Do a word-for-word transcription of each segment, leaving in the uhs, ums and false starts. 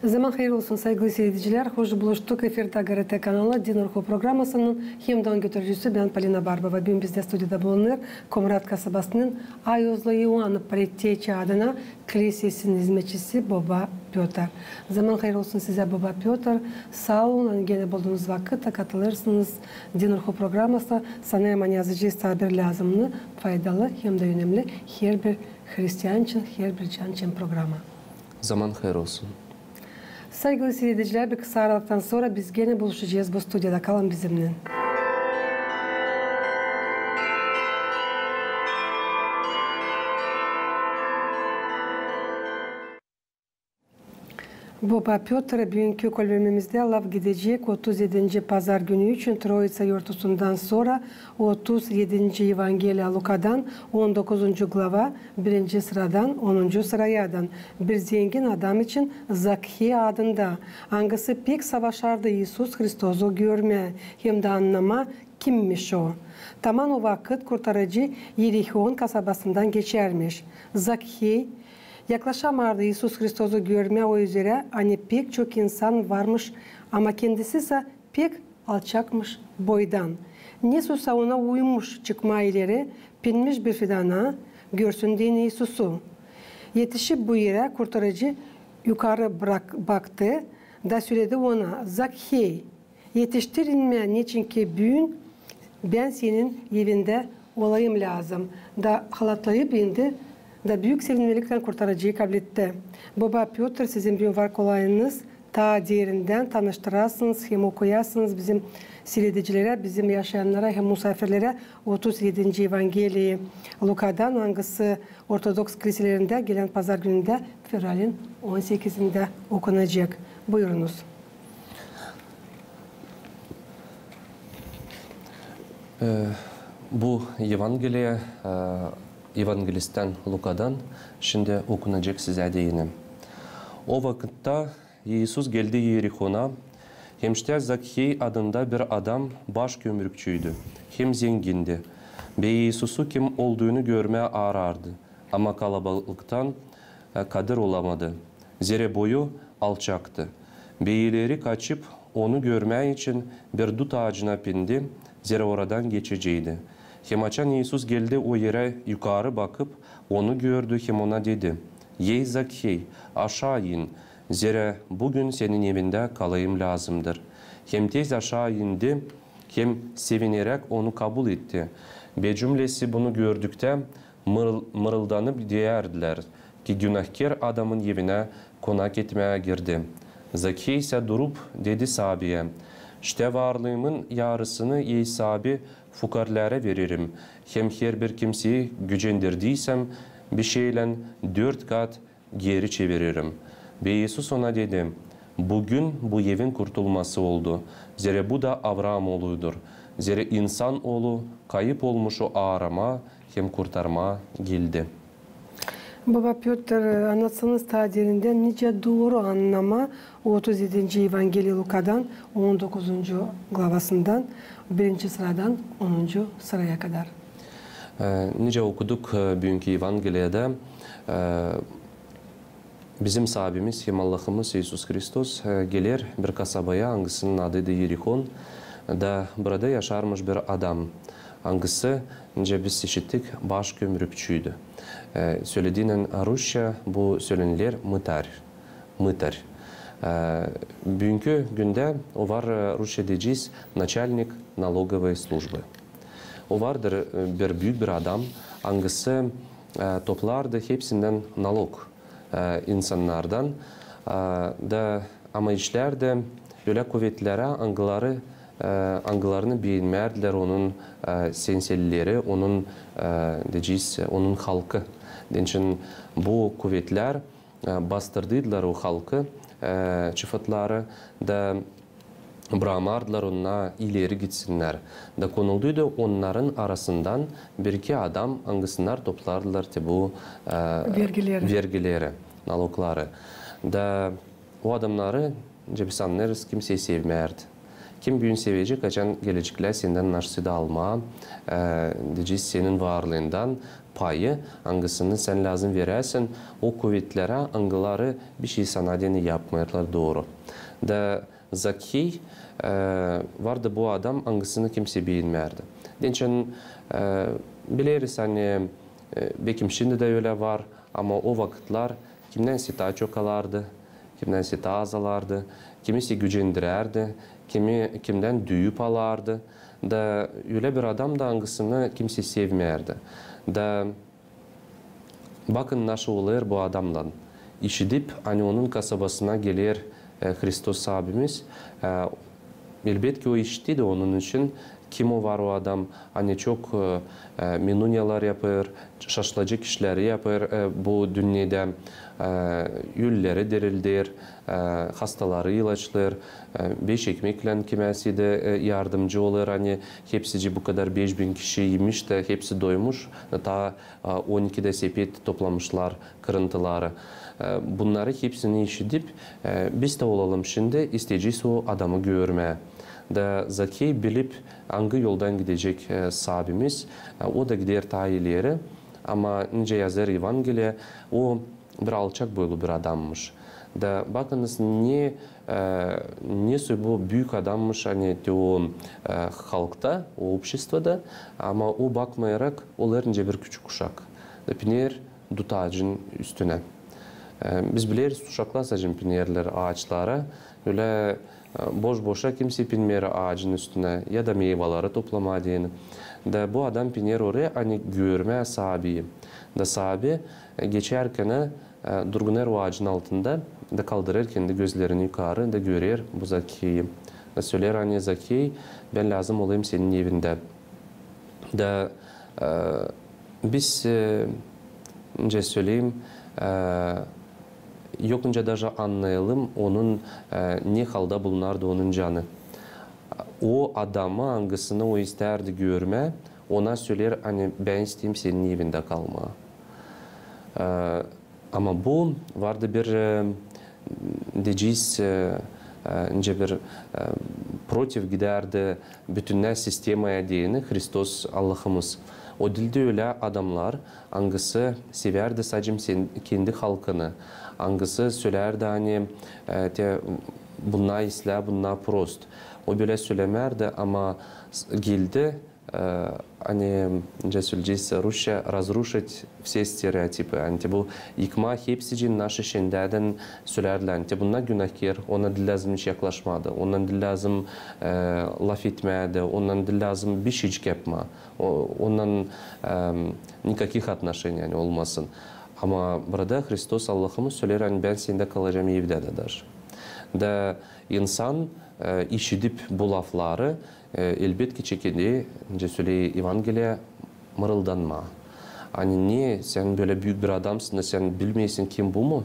Zaman hayır olsun, saygılı siiredicilär. Hoş buluştuk. Efirdä GRT kanalı, Din Ruhu programasının hem dä onun götürücüsü bän, Polina Barbova. Büün bizdä studiyada bulunêr Komrat kasabasının Ayozlu İoan Predteçi adına Klesiyasının izmetçisi boba Pötr. Zaman hayır olsun sizä, boba Pötr. Saa olun, ani genä bulduunuz vakıt, katılêrsınız Din Ruhu programasına. Sanêrım, ani yazacez taa bir lääzımnı, faydalı hem dä önemli herbir hristian için, herbir can için programa. Zaman hayır olsun. Saygılı siiredicilär, bir kısa aralıktan sora biz genä buluşacez bu studiyada. Kalın bizimnän. Boba Pötr, büünkü kolbemimizdä laf gidecek otuz edinci pazar günü için Troitsa yortusundan sora, otuz edinci Evangeliya Lukadan, on dokuzuncu glava, birinci sıradan onuncu sırayadan. Bir zengin adam için, Zakhey adında, angısı pek savaşardı İisus Hristosu görmää hem dä annamaa, kimmiş o. Taman o vakıt Kurtarıcı İerihon kasabasından geçärmiş. Zakhey yaklaşamardı İisus Hristosu görmää o üzerä, ani pek çok insan varmış, ama kendisi sä pek alçakmış boydan. Nesoysa ona uymuş çıkmaa ileri, pinmiş bir fidana, görsün deyni İisusu. Etişip bu erä, Kurtarıcı yukarı brak-, baktı da söledi ona: "Zakhey, etiştir inmää, neçinki büün bän senin evindä olayım lääzım." Da halatlayıp indi, da büük sevinmeliklän Kurtarıcıyı kabletti. Boba Pötr, sizin büün var kolayınız taa derindän tanıştırasınız hem okuyasınız bizim siiredicilerä, bizim yaşayannara hem musaafirlerä otuz edinci Evangeliyayı Lukadan, angısı ortodoks kiliselerindä gelän pazar günündä, fevralin on sekizindä okunacek. Buyurunuz. E, bu Evangeliya, e, Evangelistän Lukadan şindi okunacek sizä deyni. O vakıtta İisus geldi İerihona, hem ştä Zakhey adında bir adam baş kömrükçüydü, hem zengindi. Be İisusu kim olduunu görmää aarardı, ama kalabalıktan, e, kadir olamadı, zerä boyu alçaktı. Be ileri kaçıp, onu görmää için bir dut aacına pindi, zerä oradan geçeceydi. Hem açan İisus geldi o erä, yukarı bakıp, onu gördü hem ona dedi: "Ey Zakhey, aşaa in, zerä büün senin evindä kalayım lääzımdır." Hem tez aşaa indi, hem sevineräk onu kabul etti. Be cümlesi bunu gördüktä, mırıl-, mırıldanıp deyärdilär, ki günahkär adamın evinä konak etmää girdi. Zakhey sä durup dedi saabiyä: "Ştä varlıımın yarısını, ey saabi, fukarlara veririm, hem herbir kimseyi gücendirdiysem bişeylän, dört kat geri çeviririm." Be İisus ona dedi: "Büün bu evin kurtulması oldu, zerä bu da Avraam ooluydur. Zerä İnsan Oolu kayıp olmuşu aaramaa hem kurtarmaa geldi." Boba Pötr, annatsanız taa derindän, nicä dooru annamaa otuz edinci Evangeliya Lukadan, on dokuzuncu glavasından, birinci sıradan onuncu sıraya kadar. E, nicä okuduk, e, büünkü Evangeliyada, e, bizim Saabimiz hem Allahımız İisus Hristos, e, geler bir kasabaya, angısının adı da İerihon, da burada yaşarmış bir adam, angısı, nicä biz işittik, baş kömrükçüydü. E, sölediynän rusça bu söleniler mıtar, mıtar. E, büünkü gündä o var, e, rusça deyecez, начальник налоговой службы. O vardır, e, bir büük bir adam, angısı, e, toplardı hepsindän nalog, e, insannardan, e, da, ama işlär dä ölä kuvetlerä, angıları, e, angılarını beenmärdilär onun, e, senselleri, onun, e, deyecez, onun halkı. Deyni bu kuvetlär, e, bastırdıydılar o halkı, e, çıfıtları da brakmardılar onnar ileri gitsinnär. Da konulduydu onnarın arasından bir-iki adam, angısınnar toplardılar te bu, e, vergileri, nalogları. Da o adamnarı, nicä biz annêêrız, kimsey sevmärdi. Kim büün sevecek, açan geleceklär sendän naşıdı almaa, e, deyecez, senin varlıından payı, angısını sän lääzım veräsin o kuvetlerä, angıları bişey sana deyni yapmêêrlar dooru. Da Zakkey, e, vardı bu adam, angısını kimsey beenmärdi. Deyni, e, bileriz, ani, e, bekim şindi dä ölä var, ama o vakıtlar kimdänsä taa çok alardı, kimdänsä taa az alardı, kimisi gücendirärdi, kimi kimdän düüp alardı. Da ölä bir adam da, angısını kimsey sevmärdi. Da bakın, naşey olêr bu adamnan. İşidip, ani onun kasabasına geler, e, Hristos Saabimiz, e, elbetki, o işitti da, onun için kim o var o adam, ani çok, e, e, minunyalar yapêr, şaşılacek işleri yapêr, e, bu dünnedä, e, ölüleri dirilder, e, hastaları ilaçlêêr, e, beş ekmeklän kimäsiydi, e, yardımcı olêr, ani hepsicii bu kadar beş bin kişi imiş da hepsi doymuş, taa, e, on iki dä sepet toplamışlar, kırıntıları. E, bunnarı hepsini işidip, e, biz dä olalım şindi, isteyecez o adamı görmää. Da Zakkey bilip, angı yoldan gidecek, e, Saabimiz, e, o da gider taa ileri. Ama nicä yazêr Evangeliya, o bir alçak boylu bir adammış. Da bakınız, ne, e, ne soy bu büük adammış, ani te o, e, halkta, o обществода, ama o bakmayarak olêr nicä bir küçük uşak. Da piner dut aacın üstünä. E, biz bileriz, uşaklar sade pinerlär aaçlara, ölä, e, boş-boşa kimsey pinmeer aacın üstünä ya da meyvaları toplamaa deyni. Da bu adam piner oraya, ani görmää Saabiyi. Da Saabi, e, geçärkän, e, durgunêr o aacın altında, da kaldırêr kendi gözlerini yukarı, da görer bu Zakkeyi. Da söleer, ani Zakkey, bän lääzım olayım senin evindä. Da, e, biz, e, nicä söleyim, e, yok nicä daje annayalım onun, e, ne halda bulunardı onun canı. O adamı, angısını o istärdi görmää, ona söleer, ani bän isteyim senin evindä kalmaa. E, Ama bu vardı bir, e, deyecez, e, e, nicä bir, e, protiv gidärdi bütünnä sistemaya deyni Hristos Allahımız. O diildi ölä adamnar, angısı sevärdi sade sen-, kendi halkını, angısı sölärdi, ani, e, te, bunnar islää, bunnar prost. O bölä sölemärdi, ama s-, geldi, e, ani, nicä söleyecez rusça, разрушить все стереотипы. Ani te bu yıkmaa hepsicii naşı şindän sölärdilär, ani te bunnar günahkär, ona diil lääzım hiç yaklaşmaa da, ona diil lääzım, e, lafetmää da, ona diil lääzım bişeycik yapmaa. O, ondan, e, никаких отношений, ani, olmasın. Ama burada Hristos Allahımız söleer, ani bän sendä kalacam evdä dä daje. Da insan, e, işidip bu lafları, e, elbetki, çeker, nicä söley Evangeliya, mırıldanmaa. Ani ne, sän bölä büük bir adamsın da sän bilmeersin, kim bu mu?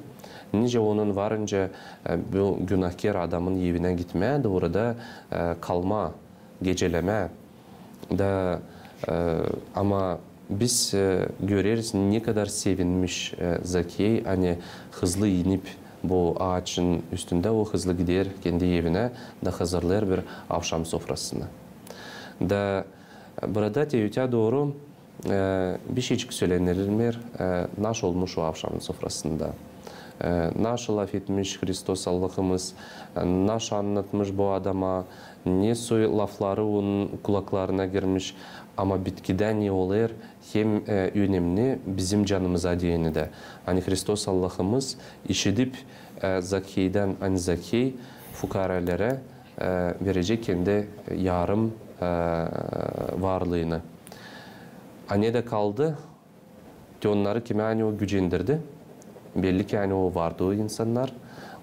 Nicä onun varınca, e, bu günahkär adamın evinä gitmää da orada, e, kalmaa, gecelemää. Da, e, ama biz, e, göreriz, ne kadar sevinmiş, e, Zakkey, ani hızlı inip bu aaçın üstündä, o hızlı gider kendi evinä da hazırlêêr bir avşam sofrasını. Da, e, burada te ötää dooru, e, bişeycik sölenilmeer, e, naşı olmuş o avşam sofrasında. E, naşı lafetmiş Hristos Allahımız, e, naşı annatmış bu adama, ne soy lafları onun kulaklarına girmiş, ama bitkidä ne olêr, hem, e, önemni bizim canımıza deyni dä. Ani Hristos Allahımız işidip, e, Zakkeydan, ani Zakkey fukaarelärä, e, verecek kendi yarım, e, varlıını. A ne dä kaldı, te onnarı, kimi, ani, o gücendirdi, belli ki, ani, o vardı o insannar,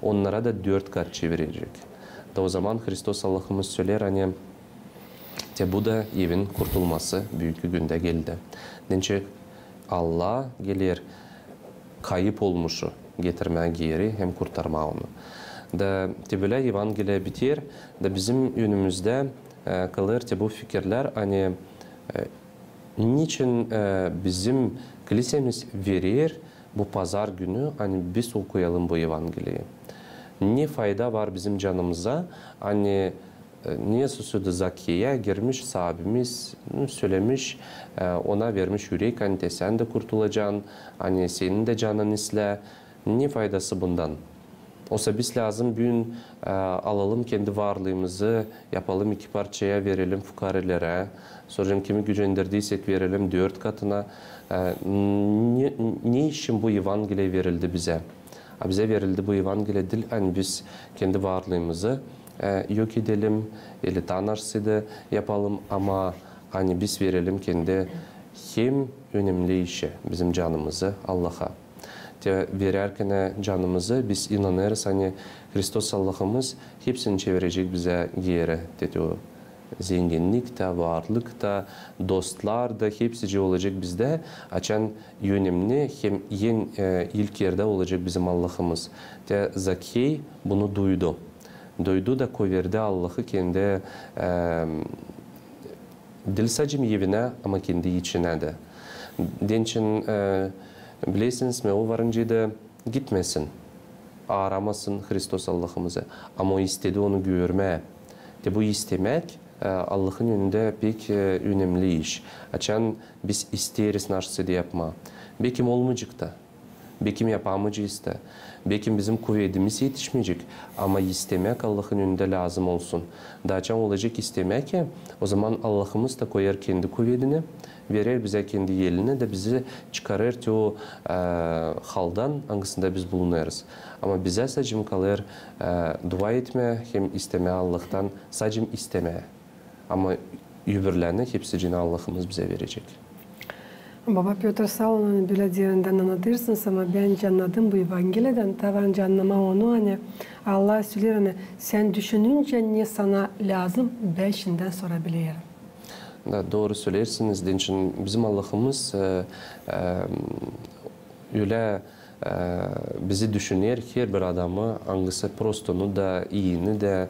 onnara da dört kat çevirecek. Da o zaman Hristos Allahımız söleer, ani te bu da evin kurtulması büünkü gündä geldi. Deyni, Allah geler kayıp olmuşu getirmää geeri hem kurtarmaa onu. Da te bölä Evangeliya biter, da bizim önümüzdä, e, kalêr te bu fikirlär, ani, e, niçin, e, bizim klisemiz verer bu pazar günü, ani biz okuyalım bu Evangeliyayı? Ne fayda var bizim canımıza, ani E, ne susudu Zakkeyä, girmiş saabimiz, nu, sölemiş, e, ona vermiş ürek, ani te sän dä kurtulacan, ani senin dä canın islää. Ne faydası bundan? Oysa biz lääzım büün, e, alalım kendi varlıımızı, yapalım iki parçaya, verelim fukarelerä. Sora kimi gücendirdiysek, verelim dört katına. E, ne, ne için bu Evangeliya verildi bizä? A bizä verildi bu Evangeliya diil, ani biz kendi varlıımızı, e, yok edelim, eli taa naşsıydı yapalım, ama ani biz verelim kendi hem önemli işä, bizim canımızı Allaha. Te verärkän canımızı, biz inanêrız, ani Hristos Allahımız hepsini çevirecek bizä geeri, te o zenginnik tä, varlık ta, dostlar da, hepsicii olacek bizdä, açan önemli hem en, e, ilk erdä olacek bizim Allahımız. Te Zakkey bunu duydu. Duydu da koyverdi Allahı kendi, e, diil sade evinä, ama kendi içinä dä. Deyni için, e, bilersiniz mi, o var nicä dä gitmesin, aaramasın Hristos Allahımızı. Ama o istedi onu görmää. Te bu istemäk, e, Allahın önündä pek, e, önemli iş. Açan biz isteeriz naşsıydı yapmaa. Bekim olmayacek ta. Bekim yapamayacez ta. Bekim bizim kuvedimiz etişmeyecek. Ama istemäk Allahın önündä lääzım olsun. Da açan olacek istemäk, e, ozaman Allahımız da koyêr kendi kuvedini, verer bizä kendi elini da bizi çıkarêr te o, e, haldan, angısında biz bulunêrız. Ama bizä sade kalêr, e, dua etmää hem istemää Allahtan, sade istemää. Ama öbürlerini hepsicini Allahımız bizä verecek. Baba Pötr, saa olun, ani bölä derindän annadêrsınız, ama bän nicä annadım bu Evangeliyadan, taa var nicä annamaa onu, ani Allah söleer, ani sän düşününcä, ne sana lääzım, bän şindän sora bilerim. Da, dooru söleersiniz, deyni için bizim Allahımız, e, e, ölä, e, bizi düşüner, herbir adamı, angısı prostunu da, iini dä,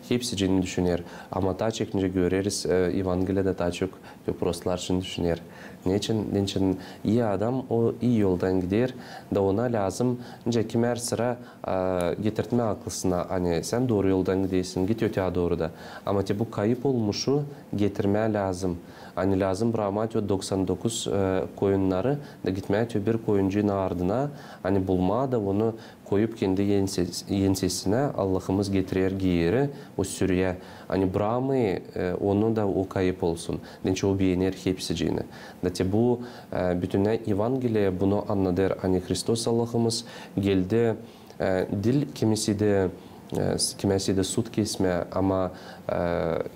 hepsicini düşüner. Ama taa çok nicä göreriz, e, Evangeliyada taa çok te o prostular için düşüner. Ne için? Deyni için ii adam, o ii yoldan gider, da ona lääzım, nicä kimär sıra, e, getirtmää aklısına, ani sän dooru yoldan gidersin, git ötää dooru da. Ama te bu kayıp olmuşu getirmää lääzım. Ani lääzım brakmaa te o doksan dokuz, e, koyunnarı da gitmää te o bir koyuncunun ardına, ani bulmaa da onu koyup kendi enses-, ensesinä, Allahımız getirer geeri o sürüyä. Ani brakmêêr, e, onu da o kayıp olsun. Deyni için o beener hepsicini. Da te bu, e, bütünnä Evangeliya bunu annadêr, ani Hristos Allahımız geldi, e, diil kimisindä, e, s-, kimäsindä sud kesmää, ama, e,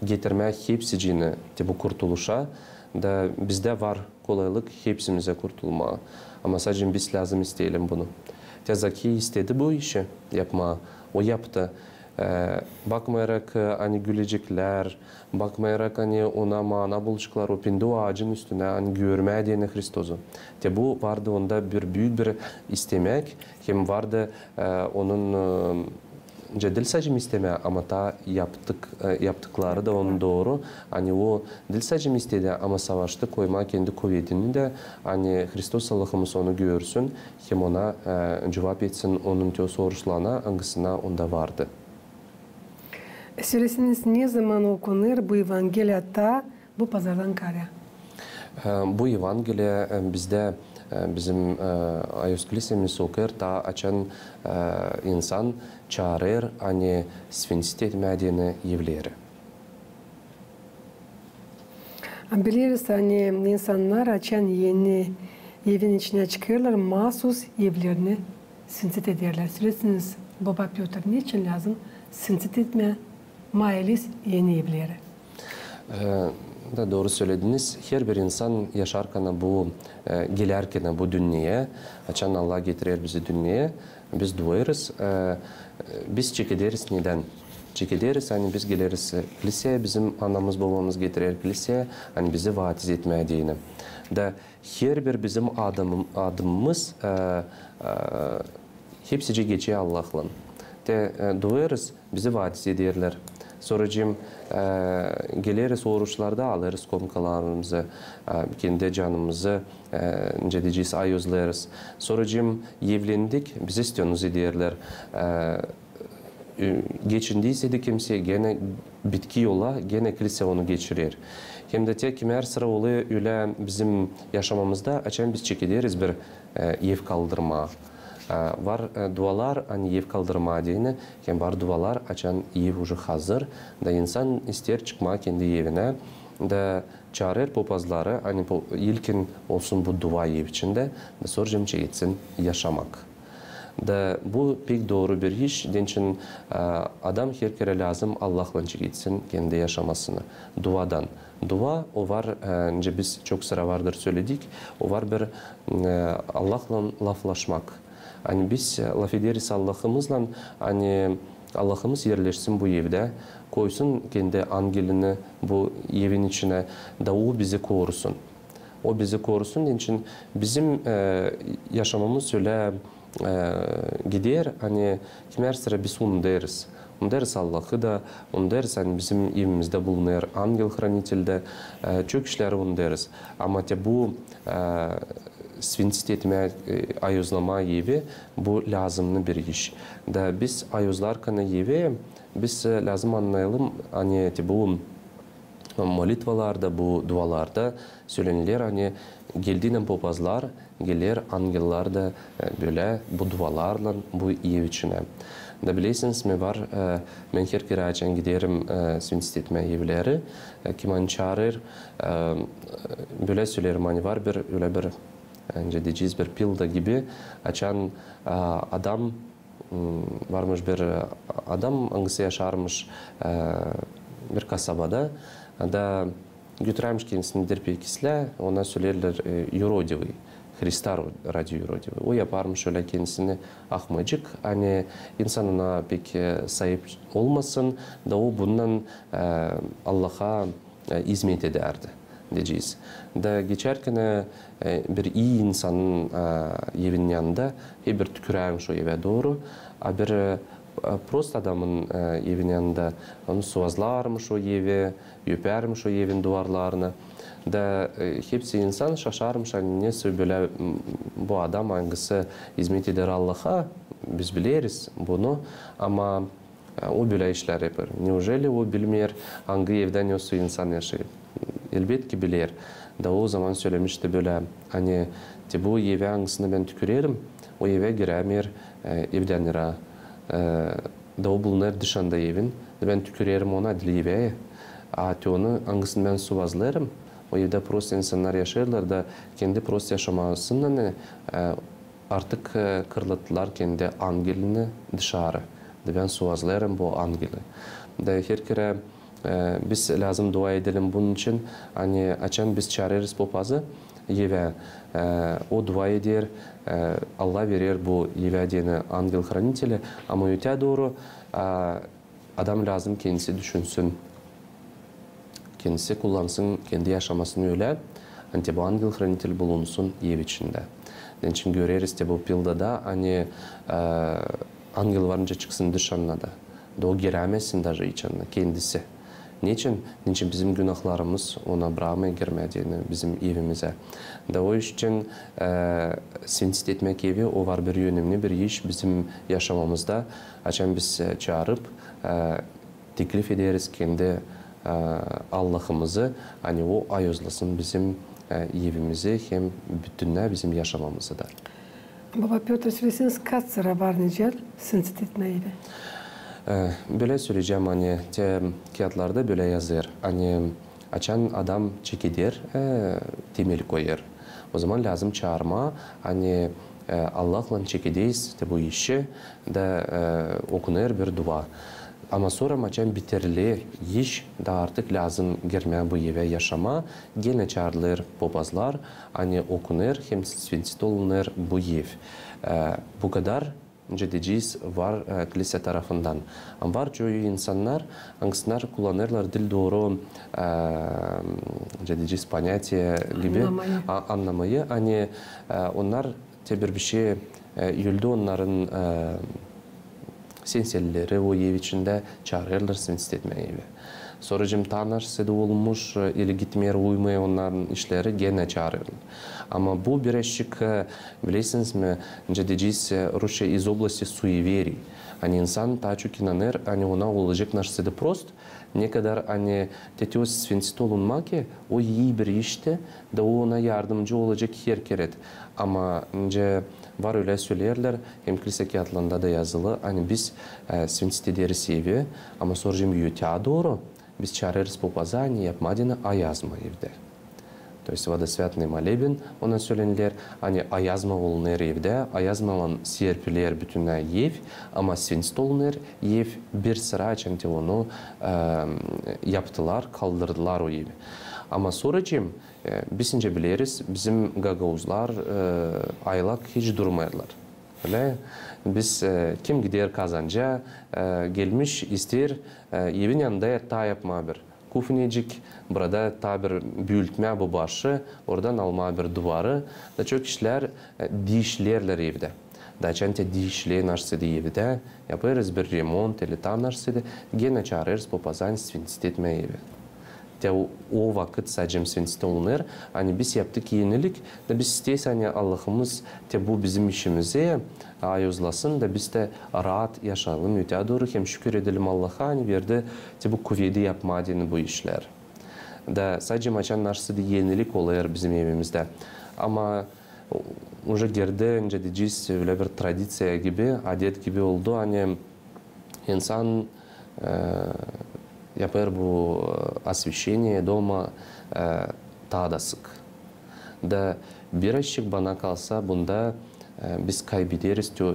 getirmää hepsicini te bu kurtuluşa. Da bizdä var kolaylık hepsimizä kurtulmaa. Ama sade biz lääzım isteyelim bunu. Te Zakkey istedi bu işi yapmaa. O yaptı. E, bakmayarak, e, ani güleceklär, bakmayarak, ani ona maana bulaceklar, o pindi o aacın üstünä, ani görmää deyni Hristosu. Te bu vardı onda bir büük bir istemäk, hem vardı, e, onun, e, nicä diil sade istemää, ama taa yaptık, e, yaptıkları da onun dooru. Ani o diil sade istedi, ama savaştı koymaa kendi kuvedini dä, ani Hristos Allahımız onu görsün, hem ona, e, cuvap etsin onun te o soruşlarına, angısına onda vardı. Söleseniz, ne zaman okunêr bu Evangeliya taa bu pazardan kaarä? E, bu Evangeliya, e, bizdä, e, bizim, e, Ayos klisemiz okêr taa açan, e, insan çaarêr, ani svintit etmää deyni evleri. Bileriz, ani insannar açan eni evin içinä çıkêrlar, maasuz evlerini svintit ederlär. Söleseniz, baba Pötr, neçin lääzım svintit etmää maaliz eni evleri? E, da dooru sölediniz. Herbir insan yaşarkana bu, e, gelärkänä bu dünneyä, açan Allah getirer bizi dünneyä, biz duarız, e, e, biz çekederiz. Nedän? Çekederiz, ani biz geleriz, e, kliseyä, bizim anamız, babamız getirer kliseyä, ani bizi vaatiz etmää deyni. Da herbir bizim adım-, adımımız, e, e, hepsicii geçer Allahlan. Te, e, duarız, bizi vaatiz ederlär. Soracım, e, geleriz oruçlarda, alêrız komkalarımızı, e, kendi canımızı, e, nicä deyecez, ayozlêêrız. Soracım, evlendik, bizi stönuz ederlär. E, e, geçindiyseydi kimsey, genä bitki yola, genä klisä onu geçirer. Hem dä te kimär sıra olêr ölä bizim yaşamamızda, açan biz çekederiz bir, e, ev kaldırmaa. E, var, e, dualar, ani ev kaldırmaa deyni, hem var dualar, açan ev uje hazır, da insan isteer çıkmaa kendi evinä, da çaarêr popazları, ani po-, ilkin olsun bu dua ev içindä, da sora hem çeketsin yaşamak. Da bu pek dooru bir iş, deyni, e, adam her kerä lääzım Allahlan çeketsin kendi yaşamasını. Duadan. Dua, o var, e, nicä biz çok sıra vardır söledik, o var bir, e, Allahlan laflaşmak. Ani biz, e, lafederiz Allahımızlan, ani Allahımız erleşsin bu evdä, koysun kendi angelini bu evin içinä, da o bizi korusun. O bizi korusun, deyni bizim, e, yaşamamız ölä, e, gider, ani kimär sıra biz unudêrız. Unudêrız Allahı da, unudêrız, ani bizim evimizdä bulunêr angel-hranitel dä, e, çok işleri unudêrız. Ama te bu, e, svinsit etmää, e, ayozlamaa evi, bu lääzımnı bir iş. Da biz ayozlarkan evi, biz, e, lääzım annayalım, ani te bu molitvalarda, bu dualarda söleniler, ani geldiynän popazlar, geler angellar da, e, bölä bu dualarlan bu ev içinä. Da bilersiniz mi, var, e, bän her kerä açan giderim, e, svinsit etmää evleri, e, kim ani çaarêr, e, bölä söleerim, ani var bir, ölä bir, e, nicä deyecez, bir pilda gibi, açan, e, adam, m, varmış bir, e, adam, angısı yaşarmış, e, bir kasabada, da götürärmiş kendisini derpekisle, ona söleerlär, e, юродивый, Христа ро-, ради юродивый. O yaparmış ölä kendisini ahmacık, ani insan ona pek, e, saip olmasın, da o bundan, e, Allaha, e, izmet edärdi, deyecez. Da geçärkän, e, bir ii insanın, e, evin yanında, hep bir tükürärmiş o evä dooru, a bir, e, prost adamın, e, evin yanında onu suvazlarmış o evi, öpärmiş o evin duvarlarını. Da, e, hepsi insan şaşarmış, ani nesoy bölä, m, bu adam, angısı izmet eder Allaha, biz bileriz bunu, ama, e, o bölä işlär yapêr. Неужели o bilmeer, angı evdä nesoy insan yaşêêr? Elbetki biler. Da o zaman sölemişti bölä, ani te bu evä, angısını bän tükürerim, o evä girämeer, e, evdän iraa. E, da o bulunêr dışanda evin, da bän tükürerim ona, diil evä. A te onu, angısını bän suvazlêêrım, o evdä prost insannar yaşêêrlar da kendi prost yaşamasından, e, artık, e, kırlattılar kendi angelini dışarı. Da bän suvazlêêrım bu angeli. Da her kerä, e, biz lääzım dua edelim bunun için, ani açan biz çaarêrız popazı evä, e, o dua eder, e, Allah verer bu evä deyni angel-hraniteli, ama ötää dooru, e, adam lääzım kendisi düşünsün. Kendisi kullansın kendi yaşamasını ölä, ani te bu angel-hranitel bulunsun ev içindä. Deyni göreriz te bu pildada, ani, e, angel var nicä çıksın dışarına da. Da o girämesin daje içanına kendisi. Neçin? Neçin bizim günahlarımız ona brakmêêr girmää deyni bizim evimizä. Da o iş için, e, svinsit etmäk evi, o var bir önemni bir iş bizim yaşamamızda. Açan biz, e, çaarıp, e, teklif ederiz kendi, e, Allahımızı, ani o ayozlasın bizim, e, evimizi hem bütünnä bizim yaşamamızı da. Baba Pötr, söleseniz, kaç sıra var nicä svinsit etmää evi? E, bölä söleyecäm, ani te kiyatlarda bölä yazêr, ani açan adam çekeder, e, temel koyêr, o zaman lääzım çaarmaa, ani, e, Allahlan çekederiz te bu işi, da, e, okunêr bir dua. Ama sora, açan biteriler iş, da artık lääzım girmää bu evä yaşamaa, genä çaarılêr popazlar, ani okunêr hem svinsit olunêr bu ev. E, bu kadar, nicä deyecez, var, e, klisä tarafından. Ama var çoyu insannar, angısınnar kullanêrlar diil dooru, e, nicä deyecez, понятие gibi, annamayı, ani, e, onnar te bir bişey, e, öldü onnarın, e, senselleri o ev içindä, çaarêrlar svinsit etmää evi. Sora cim taa naşeysa da olmuş, e, ili gitmeer, uymêêr onnarın işleri, genä çaarêrlar. Ama bu birazçık, e, bilersiniz mi, nicä deyecez, e, rusça из области суеверий. Ani insan taa çok inanêr, ani ona olacek naşeysa da prost, ne kadar ani te te o svintsitolunmaa ki, o ii bir iş tä, da o ona yardımcı olacek herkerä. Ama nicä var ölä söleerlär, hem kilsä kiyatlarında da yazılı, ani biz, e, svintsitederiz evi, ama sora cim ötää dooru, biz çaarêrız popazı, ani yapmaa deyni ayazma evdä. То есть водосвятный молебен, ona söleerlär, ani ayazma olunêr evdä, ayazmalan serpiler bütünä ev, ama svintsitolunêr ev bir sıra, açan te onu, e, yaptılar, kaldırdılar o evi. Ama sora cim, e, biz nicä bileriz, bizim gagauzlar, e, aylak hiç durmêêrlar. Ölä, biz, e, kim gider kazancaa, e, gelmiş, isteer, e, evin yanında taa yapmaa bir kufnecik, burada taa bir büütmää bu başı, oradan almaa bir duvarı. Da çok kişilär, e, diişleerlär evdä. Da açan te diişleer naşeysa da evdä, yapêrız bir remont ili taa naşeysa da, genä çaarêrız popazı, ani svintsitetmää evi. Te o, o vakıt sade svintsitolunêr, ani biz yaptık enilik, da biz isteeriz, ani Allahımız te bu bizim işimizi ayozlasın, da biz dä raat yaşayalım ötää dooru, hem şükür edelim Allaha, ani verdi te bu kuvedi yapmaa deyni bu işleri. Da sade açan naşeysa da enilik olêr bizim evimizdä. Ama uje girdi, nicä deyecez, ölä bir tradiţiya gibi, adet gibi oldu, ani insan, e, yapêr bu, e, освящение дома, e, taa da sık. Da birazçık bana kalsa bunda, e, biz kaybederiz te o,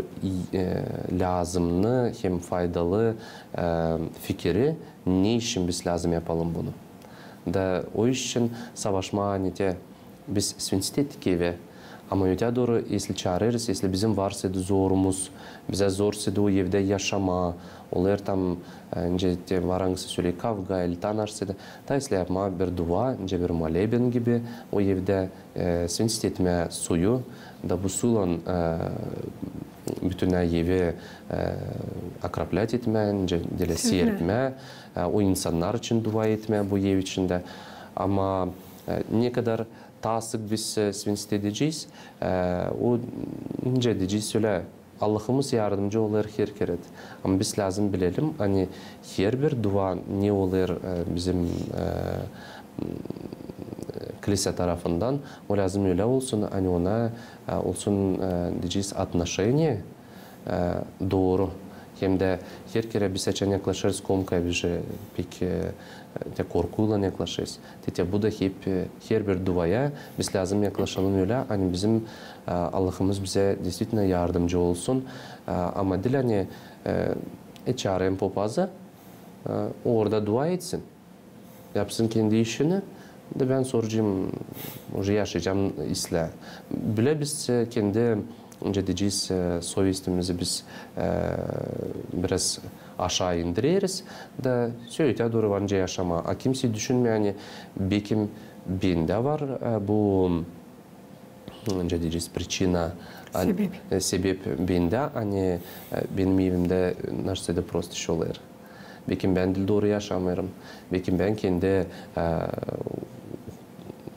e, lääzımnı hem faydalı, e, fikiri, ne için biz lääzım yapalım bunu. Da o iş için savaşmaa, ani te biz svintsitettik evi, ama ötää dooru, esli çaarêrız, esli bizim varsa da zorumuz, bizä zorsa da o evdä yaşamaa, olêr tam, e, nicä te var angısı söley kavga ili taa naşeysa da, taa esli yapmaa bir dua, nicä bir moleben gibi o evdä, e, svintsitetmää suyu, da bu suylan, e, bütünä evi, e, окроплять etmää, nicä deyni serpmää, e, o insannar için dua etmää bu ev içindä. Ama, e, ne kadar taa sık biz, e, svintsitedecez, e, o, nicä deyecez, ölä, Allahımız yardımcı olêr herkerä. Ama biz lääzım bilelim, ani herbir dua ne olêr, e, bizim, e, m, kilsä tarafından, o lääzım ölä olsun, ani ona, e, olsun, e, deyecez, отношение, e, dooru. Hem dä herkerä biz açan yaklaşêrız komkaya, biz, e, pek, e, te korkuylan yaklaşêrız. Te te bu da hep, e, herbir duaya biz lääzım yaklaşalım ölä, ani bizim, e, Allahımız bizä действительно yardımcı olsun. E, ama diil, ani, e, e, çaarayım popazı, e, o orada dua etsin, yapsın kendi işini, da bän sora cim uje yaşayacam islää. Bölä biz, e, kendi, nicä deyecez, e, sovestimizi biz, e, biraz aşaa indireriz, da sora ötää dooru var nicä yaşamaa. A kimsey düşünmeer, ani bekim bendä var, e, bu, nicä deyecez, причина, ani, sebep, e, sebep bendä, ani, e, benim evimdä naşeysa da prost iş olêr. Bekim bän diil dooru yaşamêêrım. Bekim bän kendi, e,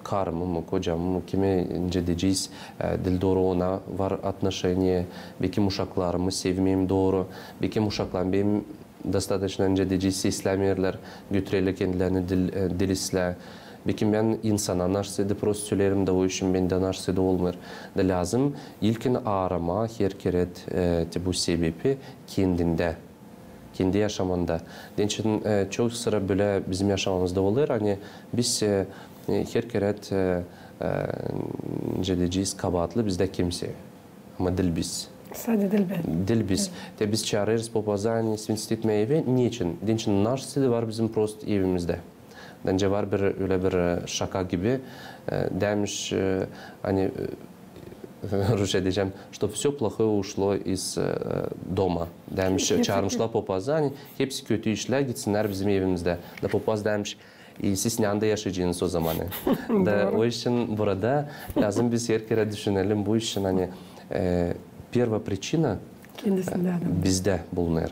karımı mı, kocamı mı, kimi, nicä deyecez, e, diil dooru ona var отношение. Bekim uşaklarımı sevmeerim dooru. Bekim uşaklarım benim достаточно, nicä deyecez, seslämeerlär, götürerlär kendilerini diil, e, diil islää. Bekim bän insana naşeysa da prost söleerim, da o işim bendä naşeysa da olmêêr. Da lääzım ilkin aaramaa herkerä, e, te bu sebepi kendindä, kendi yaşamanda. Dä onun için, e, çok sıra bölä bizim yaşamamızda olêr, ani biz, e, e, herkerä, e, e, nicä deyecez, kabaatlı bizdä kimsey. Ama diil biz. Sade diil bän. Diil biz. Te biz çaarêrız popazı, ani svintsitmää evi. Neçin? Dä onun için naşeysa da var bizim prost evimizdä. Dä nicä var bir, ölä bir, e, şaka gibi, e, demiş, e, ani, e, rusça deyecäm, чтоб всё плохое ушло из, e, дома. Demiş, çaarmışlar popazı, ani hepsi kötü işlär gitsinnär bizim evimizdä. Da popaz demiş, e, siz nända yaşayacenız o zaman? Da o için burada lääzım biz herkerä düşünelim bu için, ani, e, первая причина, Kendisindä adam. Bizdä bulunêr.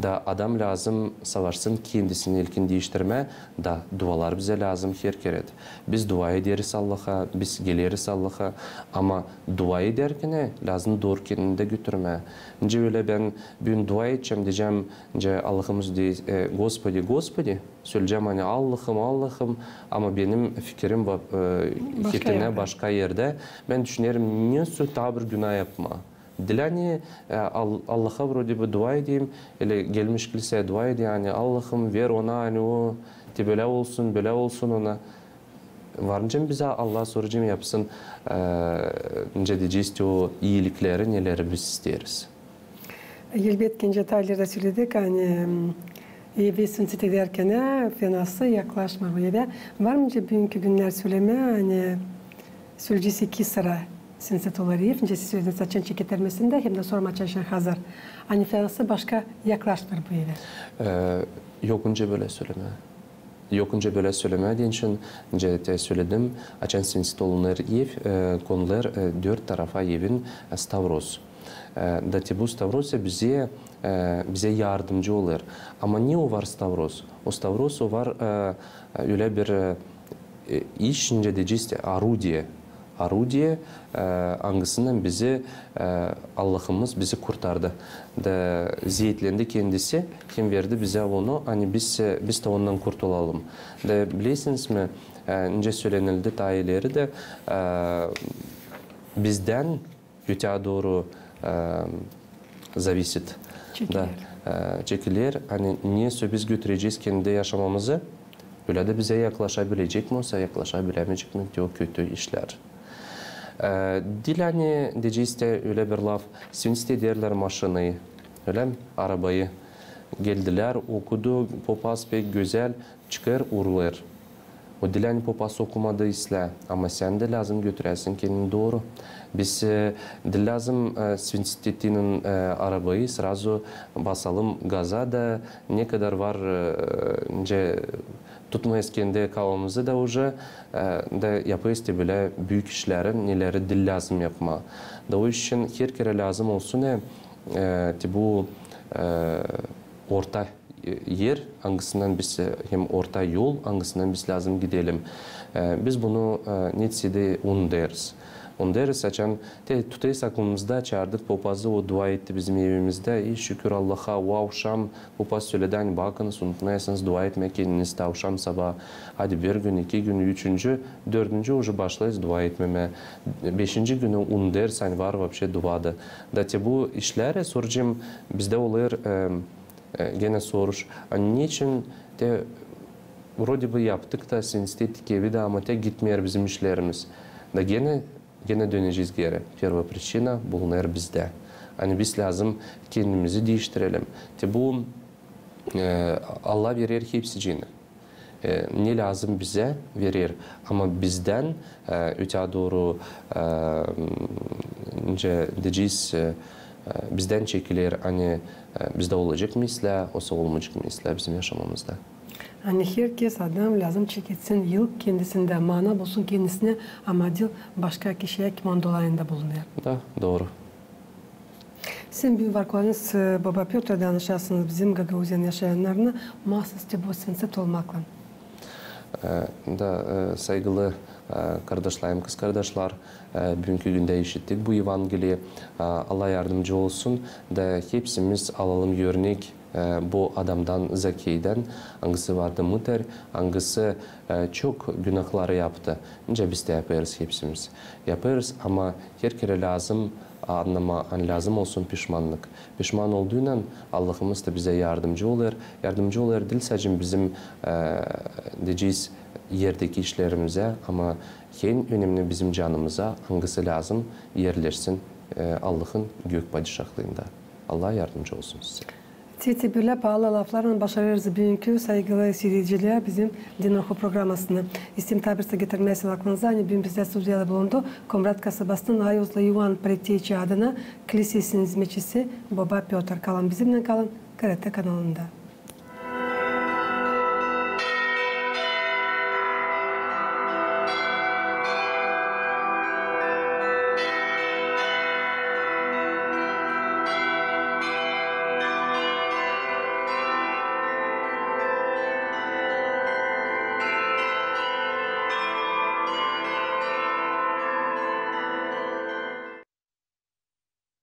Da adam lääzım savaşsın kendisini ilkin diiştirmää, da dualar bizä lääzım her kerä. Biz dua ederiz Allaha, biz geleriz Allaha, ama dua edärkenä lääzım dooru kendini dä götürmää. Nicä ölä bän büün dua edecäm, deyecäm, nicä Allahımız deyni, e, Господи, Господи, söleyecäm, ani Allahım, Allahım, ama benim fikirim va-, e, başka erdä. Başka erdä. Bän düşünerim, ne sö taa bir günaa yapmaa. Diil ani, e, Al-, Allaha вроде бы dua edeyim, ölä gelmiş kilseyä dua edeyim, ani Allahım, ver ona, ani o, te bölä olsun, bölä olsun ona. Varınca bizä Allah soracek yapsın, e, nicä deyecez, o iilikleri, neleri biz isteeriz. Elbetki, nicä taa ileri söledik, ani, e, evi svintsiti ederkän, e, fenası yaklaşmêêr bu evä. Var mı nicä büünkü günnär sölemää, ani söleyecez, iki sıra svintsiti olêr ev, nicä siz sölediniz, açan çeketär mesän dä, hem dä sora açan şan hazır. Ani fenası başka yaklaşmêêr bu evä. E, yok nicä bölä sölemää. Yok nicä bölä sölemää deyni, nicä te söledim, açan svintsiti olunêr ev, e, konulêr, e, dört tarafa evin, e, stavros. E, da te bu stavros bizä, e, bizä yardımcı olêr. Ama ne o var stavros? O stavros o var, e, e, ölä bir, e, e, iş, nicä deyecez, orudiye. Orudiye, e, angısınnan bizi, e, Allahımız bizi kurtardı. Da zeetlendi kendisi, hem verdi bizä onu, ani biz, e, biz dä ondan kurtulalım. Da bilersiniz mi, e, nicä sölenildi taa ileri dä, e, bizdän öteyä dooru, e, зависит. Çekiler. Da, e, çekiler, ani ne sö biz götürecez kendi yaşamamızı, ölä dä bizä yaklaşabilecek mi, osa yaklaşabilämeyecek mi, te o kötü işlär. E, diil ani deyecez dä ölä bir laf, svintsiti ederlär maşinayı, ölä mi, arabayı. Geldilär, okudu, popaz pek gözäl, çıkêr, uurlêêr. O diil ani popaz okumadı islää, ama sän dä lääzım götüräsin kendini dooru. Biz, e, diil lääzım, e, svintsitinin, e, arabayı srazu basalım gaza da, ne kadar var, e, nicä tutmêêrız kendi kafamızı da uje, e, da yapêrız te bölä büük işleri, neleri diil lääzım yapmaa. Da o iş için her kerä lääzım olsun, e, e, te bu, e, orta, e, er, angısından biz, e, hem orta yol, angısından biz lääzım gidelim. E, biz bunu, e, neçin dä unudêrız. Unudêrız, açan te tutêrız aklımızda, çaardık popazı, o dua etti bizim evimizdä, i şükür Allaha, o avşam popaz söledi, ani bakınız, unutmayasınız dua etmää kendiniz te avşam sabaa. Hadi bir gün, iki gün, üçüncü, dördüncü uje başlêêrız dua etmemää. Beşinci günü unudêrız, ani var вообще dua da. Da te bu işleri, soracam, bizdä olêr, e, e, genä soruş, ani neçin te вроде бы yaptık da, svintsiti ettik evi dä, ama te gitmeer bizim işlerimiz. Da genä, genä dönecez geri. Первоя причина bulunêr bizdä. Ani biz lääzım kendimizi diiştirelim. Te bu, e, Allah verer hepsicini. E, ne lääzım bizä, verer. Ama bizdän, e, öteyä dooru, e, nicä deyecez, e, e, bizdän çekiler, ani, e, bizdä olacek mı islää, osa olmayacek mı islää bizim yaşamamızda. Ani herkez, adam lääzım çeketsin ilk kendisindä, mana bulsun kendisinä, ama diil başka kişiyä, kim onun dolayında bulunêr. Da, dooru. Sizin büün var kulaalarınız, e, Boba Pöträ danışasınız bizim Gagauziyanın yaşayannarına, maasız te bu svintsiti olmaklan. E, da, e, saygılı, e, kardaşlarım, kızkardaşlar, e, büünkü gündä işittik bu Evangeliyi. E, Allah yardımcı olsun da hepsimiz alalım örnek, e, bu adamdan, Zakeydän, angısı vardı mıtar, angısı, e, çok günahları yaptı. Nicä biz dä yapêrız hepsimiz. Yapêrız, ama her kerä lääzım annamaa, ani lääzım olsun pişmannık. Pişman olduynan Allahımız da bizä yardımcı olêr. Yardımcı olêr diil sade bizim, e, deyecez, erdeki işlerimizä, ama en önemli bizim canımıza, angısı lääzım erleşsin, e, Allahın gök padişahlıında. Allah yardımcı olsun sizä. Te, te bölä paalı laflarlan başarêrız büünkü, saygılı siiredicilär, bizim Din Oku programasını. İsteerim taa bir getirmää aklınıza, ani büün bizdä studiyada bulundu Komrat kasabasının Ayuzlu İvan Preteçi adına klisesinin hizmetçisi Boba Pötr. Kalın bizimnän, kalın K R T kanalında.